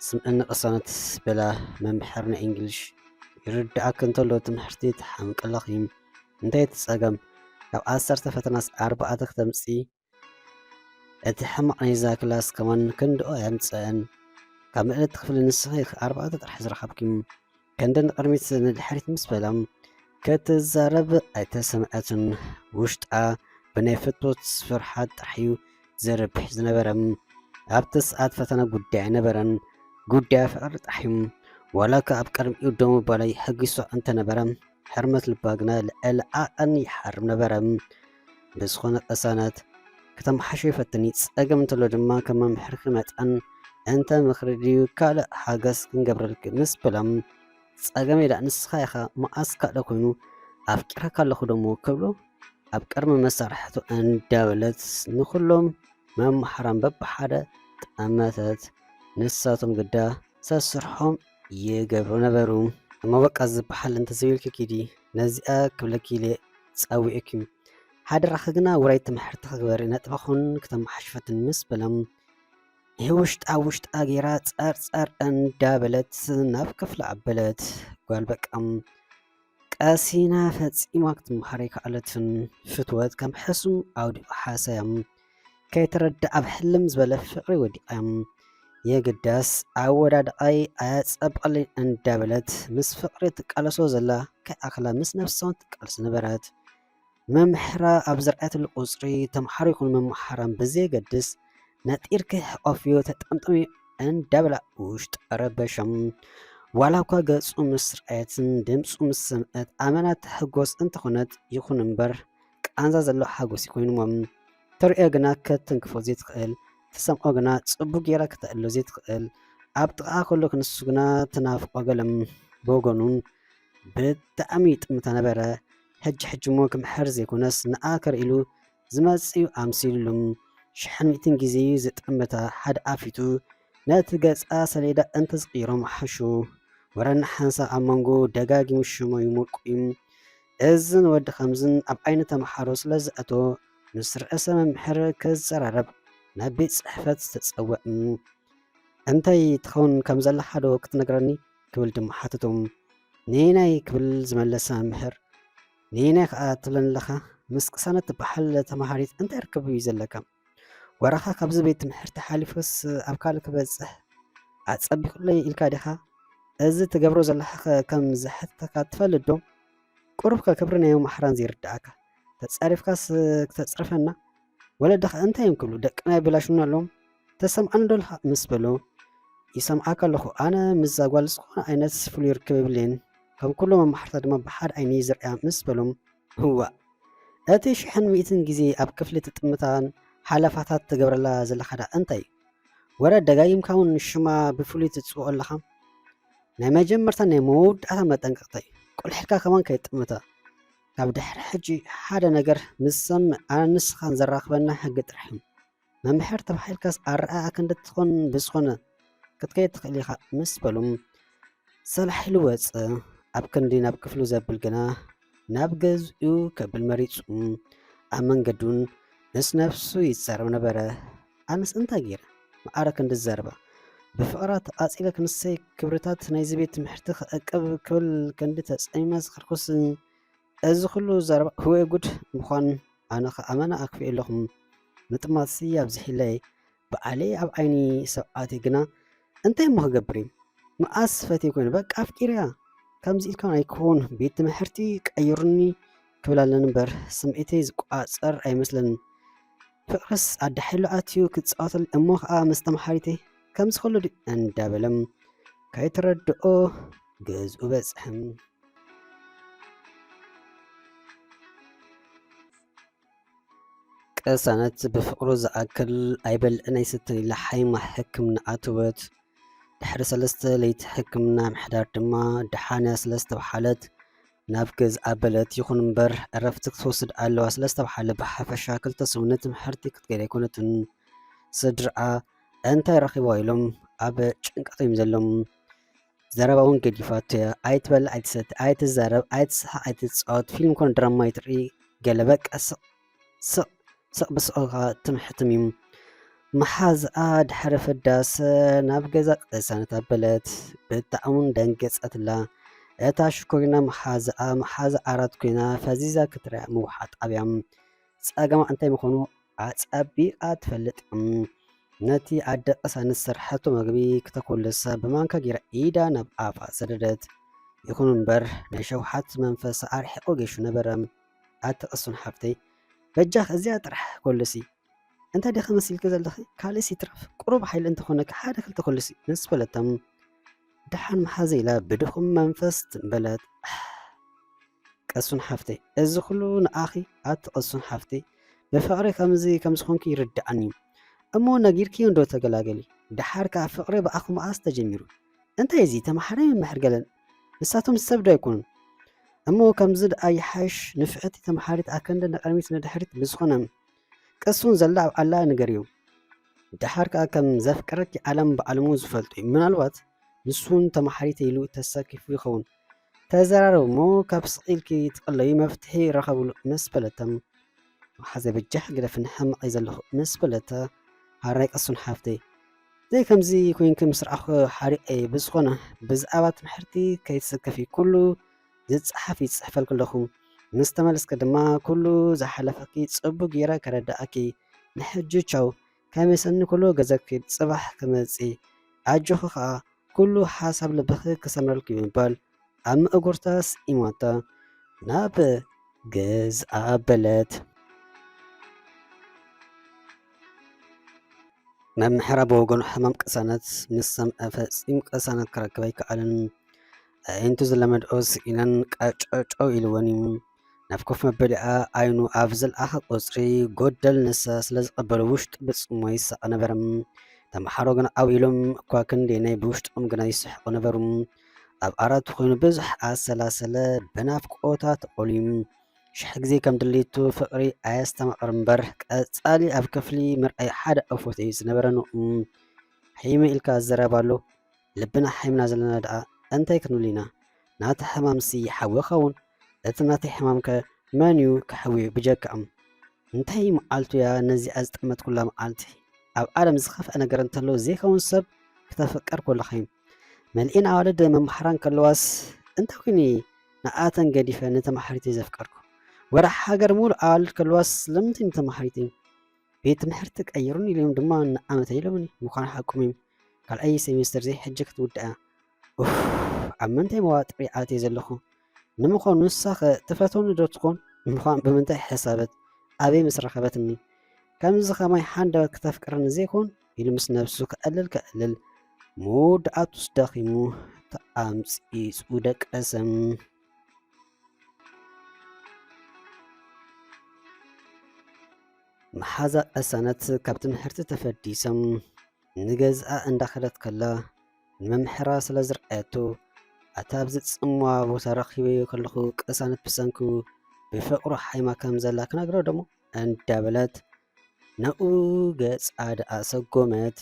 ስምዕኒ ቅሳነት በላ መምሕር ናይ እንግሊሽ። ይርድኣኪ እንተሎ ትምህርቲ ትሓምቂ ኣለኺ። እንታይ እቲ ጸገም? ካብ ዓሰርተ ፈተናስ ኣርባዕተ ክተምጽኢ እቲ ሕማቕ ናይዛ ክላስ ከማን ክንድኦ ኣየምጽአን። ካብ ምእለቲ ክፍሊ ንስኺ ኢኺ ኣርባዕተ ጥራሕ ዝረኸብኪ። ክንዲ ንቕድሚት ንድሕሪት ምስ በላ ክትዛረብ ኣይተሰምዐትን። ውሽጣ ብናይ ፍትወት ፍርሓት ጥራሕ እዩ ዝረብሕ ዝነበረ። ኣብቲ ሰዓት ፈተና ጉዳይ ኣይነበረን። ጉዳያ ፍቕሪ ጥራሕ እዩ። ዋላ እኳ ኣብ ቅድሚኡ ደው ምባላ የሐጒሳ እንተነበረ፣ ሕርመት ልባ ግና ልዕሊ ዓቐን ይሓርም ነበረ። ብዝኾነ ቅሳነት፣ ከተመሓሾ ይፈትን እዩ። ጸገም እንተሎ ድማ ከም መምሕርኪ መጠን እንተ ምኽሪ ድዩ ካልእ ሓገዝ ክንገብረልኪ ምስ በላ፣ ጸገመይ ደኣ ንስኻ ኢኻ፣ መዓስ ካልእ ኮይኑ ኣፍቂረካ ኣለኹ ደሞ ክብሎ ኣብ ቅድሚ መሳርሕቱ እንዳበለት ንኹሎም መምሓራን በብሓደ ጠመተት። ንሳቶም ግዳ ሰስርሖም ይገብሩ ነበሩ። እሞ በቃ ዝበሃል እንተዘይብልኪ ኪዲ፣ ነዚኣ ክብለኪ ኢለ ጸዊዕኪ። ሓደራኺ ግና ውራይ ትምህርቲ ክግበሪ ነጥበኹን ክተመሓሽፈትን ምስ በሎም፣ ይህ ውሽጣ ውሽጣ ጌራ ጸር ጸር እንዳበለት ናብ ክፍሊ ኣበለት። ጓል በቃ ቀሲና ፈጺማ ክትመሃር ኣይከኣለትን። ፍትወት ከም ሕሱም ኣውዲቑ ሓሰያ። ከይተረድእ ኣብ ሕልም ዝበለ ፍቕሪ ወዲቓ። የግዳስ ኣወዳድቓይ ኣያጸብቐለይ እንዳበለት ምስ ፍቕሪ ትቃለሶ ዘላ ከይኣኽላ ምስ ነፍሳውን ትቃለስ ነበረት። መምሕራ ኣብ ዘርኣየትሉ ቁጽሪ ተምሓሮ ይኹን መምሓራን ብዘየገድስ ነጢርኪ ሕቆፍዮ ተጠምጠምዮ እንዳበላ ውሽጣ ረበሸም። ዋላ እኳ ገጹ ምስ ረኣየትን ድምጹ ምስ ሰምዐት ኣመና ትሕጎስ እንተኾነት ይኹን እምበር ቃንዛ ዘለዎ ሓጎስ እዩ ኮይንዎም። ተርእዮ ግና ከተንክፎ ዘይትኽእል፣ ትሰምዖ ግና ጽቡቕ ጌራ ከተእሎ ዘይትኽእል፣ ኣብ ጥቓኣ ከሎ ክንሱ ግና ትናፍቆ ገለም። ብወገኑ ብጣዕሚ ይጥምታ ነበረ። ሕጂ ሕጂ እሞ ክምሕር ዘይኮነስ ንኣ ከርእሉ ዝመጽእ እዩ ኣምሲሉሉ። ሽሕን ሚእትን ግዜ እዩ ዝጥምታ። ሓደ ኣፊቱ ነቲ ገጻ ሰሌዳ እንተዝቕይሮ ምሓሹ። ወረ ንሓንሳእ ኣብ መንጎ ደጋጊሙ ሽሞ ይሞልቁ እዩ። እዝን ወዲ ከምዝን ኣብ ዓይኒ ተምሓሮ ስለ ዘእቶ ምስ ርእሰ መምህር ክዘራረብ ናብ ቤት ጽሕፈት ተጸውዕ። እንታይ ትኸውን ከም ዘለኻ ዶ ክትነግረኒ? ክብል ድማ ሓተቶም። ንየናይ ክብል ዝመለሰ መምህር፣ ንየናይ ከኣ ትብለኒ ኣለኻ? ምስ ቅሳነት ትበሃል ተመሃሪት እንታይ ርክብ እዩ ዘለካ? ወረኻ ካብዚ ቤት ትምህርቲ ሓሊፉስ ኣብ ካልእ ክበጽሕ ኣጸቢቑለይ ኢልካ ዲኻ? እዚ ትገብሮ ዘለኻኸ ከም ዘሕትተካ ትፈልጥ ዶ? ቁሩብከ ክብሪ ናይ መማሕራን ዘይርድኣካ? ተጻሪፍካስ ክተጽርፈና? ወለድኻ እንታይ እዮም ክብሉ? ደቅና ይበላሹና ኣለዎም? ተሰምዓኒ ዶ ኣለኻ? ምስ በሎ፣ ይሰምዓካ ኣለኹ። ኣነ ምስዛ ጓል ዝኾነ ዓይነት ፍሉይ ርክብ የብለይን። ከም ኩሎም መማሕርታ ድማ ብሓደ ዓይኒ እየ ዝርእያ ምስ በሎም፣ እዋእ! እቲ ሽሕን ሚእትን ግዜ ኣብ ክፍሊ ትጥምታን ሓለፋታት ትገብረላ ዘለኻ ደኣ እንታይ እዩ? ወረ ደጋጊምካ እውን ሽማ ብፍሉይ ትጽውዖ ኣለኻ። ናይ መጀመርታ ናይ መወዳእታ መጠንቀቕታ እዩ። ቁልሕ ኢልካ ከማን ከይትጥምታ። ካብ ድሕሪ ሕጂ ሓደ ነገር ምስ ሰምዕ ኣነ ንስኻን ዘራኽበና ሕጊ ጥራሕ እዩ። መምሕር ተባሂልካስ ኣረኣእያ ክንዲ ትኾን ብዝኾነ ክትከይድ ትኽእል ኢኻ ምስ በሉ ሰላሕ ኢሉ ወጸ። ኣብ ክንዲ ናብ ክፍሉ ዘብል ግና ናብ ገዝኡ ከብል መሪጹ ኣብ መንገዱን ምስ ነፍሱ ይዛረብ ነበረ። ኣነስ እንታይ ገይረ መኣረ ክንዲ ዝዛረባ ብፍቕራ ተቓጺለ ክንሰይ ክብርታት ናይዚ ቤት ትምህርቲ ክዕቅብ ክብል ክንዲ ተጸሚመ ዝኸድኩስ እዚ ኩሉ ዘረባ ህወይ ጉድ ምዃን ኣነ ኸኣ ኣመና ኣክፊኤ ኣለኹ። ምጥማትሲ ኣብዚሒለይ ባዕለይ ኣብ ዓይኒ ሰብ ኣትየ ግና እንታይ እሞ ክገብር እዩ? መኣስ ፈትየ ኮይኑ በቃ ኣፍቂረያ። ከምዚ ኢልካ ኣይክውን ቤት ትምህርቲ ቀይሩኒ ክብል ኣለኒ እምበር ስምዒተይ ዝቆጻጸር ኣይመስለንን። ፍቕርስ ኣዳሒሉ ኣትዩ ክጻወተሉ እሞ ኸኣ ምስ ተምሓሪተይ ከምዚ ከሎ ድዩ እንዳበለ ከይተረድኦ ገዝኡ በጽሐ። ቅሳነት ብፍቕሩ ዝኣክል ኣይበልዕን ኣይስተን ኢላ ሓይማ ሕክምና ኣተወት። ድሕሪ ሰለስተ ለይቲ ሕክምና ምሕዳር ድማ ደሓንያ ስለ ዝተብሃለት ናብ ገዝኣ ኣበለት። ይኹን እምበር ዕረፍቲ ክትወስድ ኣለዋ ስለ ዝተብሃለ ብሓፈሻ ክልተ ሰሙን ንትምህርቲ ክትከይድ ኣይኮነትን። ስድርኣ እንታይ ረኺብዋ ኢሎም ኣብ ጭንቀት እዮም ዘለዉ። ዘረባ እውን ገዲፋቶ እያ። ኣይትበልዕ ኣይትሰቲ ኣይትዛረብ ኣይትስሓቕ ኣይትጻወት ፊልም ኮነ ድራማ ኣይትርኢ ገለ በቃ ስቕ ስቕ ስቕ ብስቕ ኢልካ ትምሕትም እዩ። መሓዝኣ ድሕሪ ፍዳሰ ናብ ገዛ ቅሳነት ኣበለት። ብጣዕሚ ደንገጸትላ። እታ ሽኮሪና መሓዝኣ መሓዛ ዓራት ኮይና ፈዚዛ ክትሪኣ ምውሓጥ ኣብያ። ጸገማ እንታይ ምዃኑ ኣጸቢቓ ትፈልጥ። ነቲ ኣደ ቅሳነት ዝሰርሐቶ መግቢ ክተኮልስ ብማንካ ገይራ ኢዳ ናብ ኣፋ ሰደደት። ይኹን እምበር ናይ ሸውሓት መንፈስ ኣርሒቑ ጌሹ ነበረ። ኣቲ ቅሱን ሓፍተይ፣ በጃኽ እዚኣ ጥራሕ ኮልሲ። እንታይ ዲኺ መሲልኪ ዘለኺ? ካልእስ ይትረፍ፣ ቁሩብ ሓይሊ እንተኾነኪ ሓደ ክልተ ኮልሲ ምስ በለቶም፣ ደሓን መሓዘ ኢላ ብድኹም መንፈስ ትም በለት። ቅሱን ሓፍተይ፣ እዚ ኩሉ ንኣኺ ኣቲ ቅሱን ሓፍተይ፣ ብፍቕሪ ከምዚ ከም ዝኾንኪ ይርድኣኒ እዩ። እሞ ነጊርክዮ እንዶ ተገላገሊ። ደሓር ከኣ ፍቕሪ ብኣኹ መኣስ ተጀሚሩ? እንታይ እዚ ተማሓራይ ምምሕር ገለን? ንሳቶም ሰብ ዶ ኣይኮኑን? እሞ ከምዚ ደኣ ይሓይሽ፣ ንፍዕቲ ተማሓሪት ኣከንደ ንቕድሚት ንድሕሪት ብዝኾነ ቅሱን ዘላ ኣብዓላ ንገርዮ። ደሓር ከኣ ከም ዘፍቅረኪ ዓለም ብዓለሙ ዝፈልጦ እዩ። ምናልባት ንሱን ተማሓሪተ ኢሉ ተሰኪፉ ይኸውን። ተዘራረቡ እሞ ካብ ስቕ ኢልኪ ትቕለዩ መፍትሒ ረኸብሉ ምስ በለቶም፣ መሓዘ በጃኽ ግደፍኒ ሕማቕ እየ ዘለኹ ምስ በለታ፣ ሃራይ ቅሱን ሓፍተይ፣ ዘይ ከምዚ ኮይንኪ ምስ ረኣኹ ሓሪቐ እየ። ብዝኾነ ብዛዕባ ትምሕርቲ ከይትስከፊ፣ ኩሉ ዝጸሓፍ ይጽሕፈልኪ ኣለኹ። ምስ ተመለስኪ ድማ ኩሉ ዝሓለፈኪ ጽቡቕ ገይረ ከረድኣኪ። ንሕጂ ቻው፣ ከመይ ሰኒ ኩሉ ገዛኪ ጽባሕ ክመጽእ። ኣጆኺ ኸኣ ኩሉ ሓሳብ ልብኺ ክሰምረልኪ ብምባል ኣብ ምእጉርታ ስኢማታ ናብ ገዝኣ ኣበለት። መምሕራ ብወገኑ ሕማም ቅሳነት ምስ ሰምዐ ፈጺሙ ቅሳነት ክረክብ ኣይከኣለን። ኣዒንቱ ዝለመድኦ ስኢነን ቀጨጨው ኢልወን እዩ። ናብ ኮፍ መበሊኣ ዓይኑ ኣብ ዝለኣኸ ቁጽሪ፣ ጎደል ንሳ ስለ ዝቐበሎ ውሽጡ ብጽሞ ይሳቐ ነበረ። ተምሓሮ ግና ዓው ኢሎም እኳ ክንደየናይ ብውሽጦም ግና ይስሕቑ ነበሩ። ኣብ ዓራቱ ኮይኑ ብዙሕ ኣሰላሰለ፣ ብናፍቆታ ተቖልዩ። ሽሕ ግዜ ከም ድሌቱ ፍቕሪ ኣየስተማቕር እምበር፣ ቀጻሊ ኣብ ክፍሊ ምርኣይ ሓደ ኣፎት እዩ ዝነበረ ንኡ። ሕይመ ኢልካ ዘረባ ኣሎ፣ ልብና ሓይምና ዘለና ደኣ እንታይ ክንብል ኢና? ናታ ሕማምሲ ሓዊ ኸውን፣ እቲ ናተይ ሕማምከ መን እዩ ክሕውዮ ብጀካኦም? እንታይ መዓልቱ እያ ነዚኣ ዝጠመትኩላ መዓልቲ? ኣብ ዓለም ዝኸፍአ ነገር እንተሎ ዘይከውን ሰብ ክተፍቅር ከለኻ እዩ። መሊኤን ኣዋልድ መምሓራን ከለዋስ እንታይ ኮይኑ ንኣተን ገዲፈ ንተማሓሪተይ ዘፍቀርኩ? ወረ ሃገር ሙሉእ ኣዋልድ ከለዋስ ስለምንታይ ንተማሓሪተይ ቤት ትምህርቲ ቀይሩን ኢሎም ድማ ንዓመተይ ኢሎምኒ። ምዃኑ ሓቆም እዮም። ካልኣይ ሴሜስተር ዘይ ሕጂ ክትውድኣ። ኡፍ፣ ኣብ ምንታይ መዋጥሪ ኣትየ ዘለኹ? ንምዃኑ ንሳኸ ትፈትወኒ ዶ ትኾን? ንምዃኑ ብምንታይ ሕሳበት? ኣበይ ምስ ረኸበትኒ? ከምዚ ኸማይ ሓንደበት ክተፍቅረኒ ዘይኮን? ኢሉ ምስ ነብሱ ከዕልል ከዕልል፣ መወዳእቱስ ደኺሙ ተኣምጺጹ ደቀሰ። መሓዛ ቅሳነት ካብ ትምህርቲ ተፈዲሶም ንገዝኣ እንዳኸደት ከላ፣ ንመምሕራ ስለ ዝረኣየቶ፣ "ኣታ ኣብዚ ጽምዋ ቦታ ረኺበዮ ከለኹ ቅሳነት ብሰንኩ ብፍቕሩ ሓይማ ከም ዘላ ክነግሮ ደሞ?" እንዳበለት ናብኡ ገጻ ደኣ ሰጎመት።